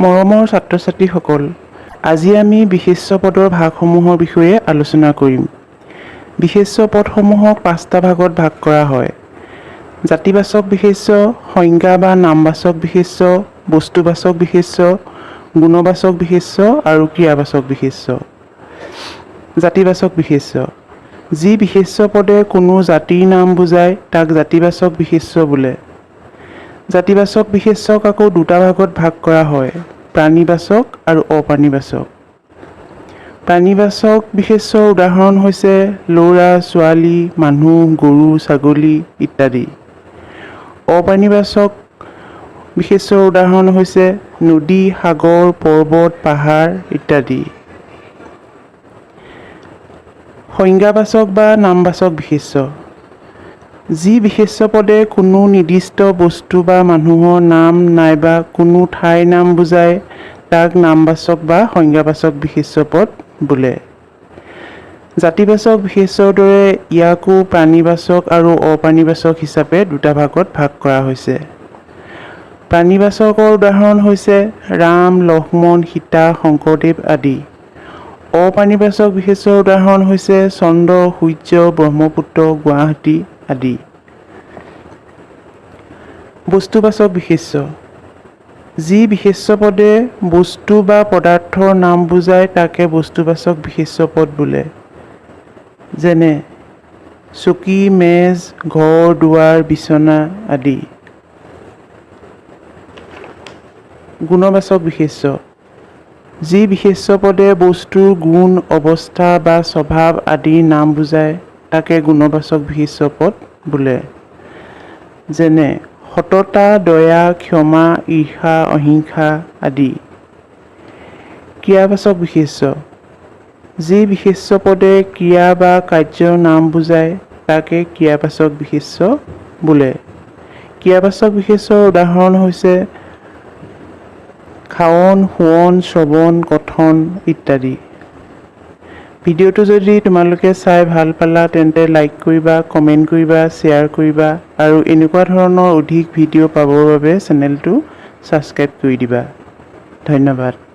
মৰমৰ ছাত্ৰ ছাত্ৰীসকল, আজি আমি বিশেষ্য পদৰ ভাগসমূহৰ বিষয়ে আলোচনা কৰিম। বিশেষ্য পদসমূহক পাঁচটা ভাগত ভাগ কৰা হয়: জাতিবাচক বিশেষ্য, সংজ্ঞা বা নামবাচক বিশেষ্য, বস্তুবাচক বিশেষ্য, গুণবাচক বিশেষ্য আৰু ক্ৰিয়াবাচক বিশেষ্য। জাতিবাচক বিশেষ্য: যি বিশেষ্য পদে কোনো জাতিৰ নাম বুজায়, তাক জাতিবাচক বিশেষ্য বোলে। জাতিবাচক বিশেষ্যক আকৌ দুটা ভাগত ভাগ কৰা হয়, প্ৰাণীবাচক আৰু অপ্ৰাণীবাচক। প্ৰাণীবাচক বিশেষ্যৰ উদাহৰণ হৈছে ল'ৰা, ছোৱালী, মানুহ, গৰু, ছাগলী ইত্যাদি। অপ্ৰাণীবাচক বিশেষ্যৰ উদাহৰণ হৈছে নদী, সাগৰ, পৰ্বত, পাহাৰ ইত্যাদি। সংজ্ঞাবাচক বা নামবাচক বিশেষ্য: যি বিশেষ্য পদে কোনো নিৰ্দিষ্ট বস্তু বা মানুহৰ নাম নাইবা কোনো ঠাইৰ নাম বুজায়, তাক নামবাচক বা সংজ্ঞাবাচক বিশেষ্য পদ বোলে। জাতিবাচক বিশেষ্যৰ দৰে ইয়াকো প্ৰাণীবাচক আৰু অপ্ৰাণীবাচক হিচাপে দুটা ভাগত ভাগ কৰা হৈছে। প্ৰাণীবাচকৰ উদাহৰণ হৈছে ৰাম, লক্ষ্মণ, সীতা, শংকৰদেৱ আদি। অপ্ৰাণীবাচক বিশেষ্যৰ উদাহৰণ হৈছে চন্দ্ৰ, সূৰ্য, ব্ৰহ্মপুত্ৰ, গুৱাহাটী আদি। বস্তুবাচক বিশেষ্য: যি বিশেষ্য পদে বস্তু বা পদাৰ্থৰ নাম বুজায়, তাকে বস্তুবাচক বিশেষ্য পদ বোলে। যেনে চকী, মেজ, ঘৰ দুৱাৰ, বিচনা আদি। গুণবাচক বিশেষ্য: যি বিশেষ্য পদে বস্তুৰ গুণ, অৱস্থা বা স্বভাৱ আদিৰ নাম বুজায়, তাকে গুণবাচক বিশেষ্য পদ বোলে। যেনে সততা, দয়া, ক্ষমা, ঈৰ্ষা, অহিংসা আদি। ক্ৰিয়াবাচক বিশেষ্য: যি বিশেষ্য পদে ক্ৰিয়া বা কাৰ্যৰ নাম বুজায়, তাকে ক্ৰিয়াবাচক বিশেষ্য বোলে। ক্ৰিয়াবাচক বিশেষ্যৰ উদাহৰণ হৈছে খাৱন, শোৱন, শ্ৰৱণ, কথন ইত্যাদি। ভিডিঅ'টো যদি তোমালোকে চাই ভাল পালা, তেন্তে লাইক কৰিবা, কমেণ্ট কৰিবা, শ্বেয়াৰ কৰিবা আৰু এনেকুৱা ধৰণৰ অধিক ভিডিঅ' পাবৰ বাবে চেনেলটো ছাবস্ক্ৰাইব কৰি দিবা। ধন্যবাদ।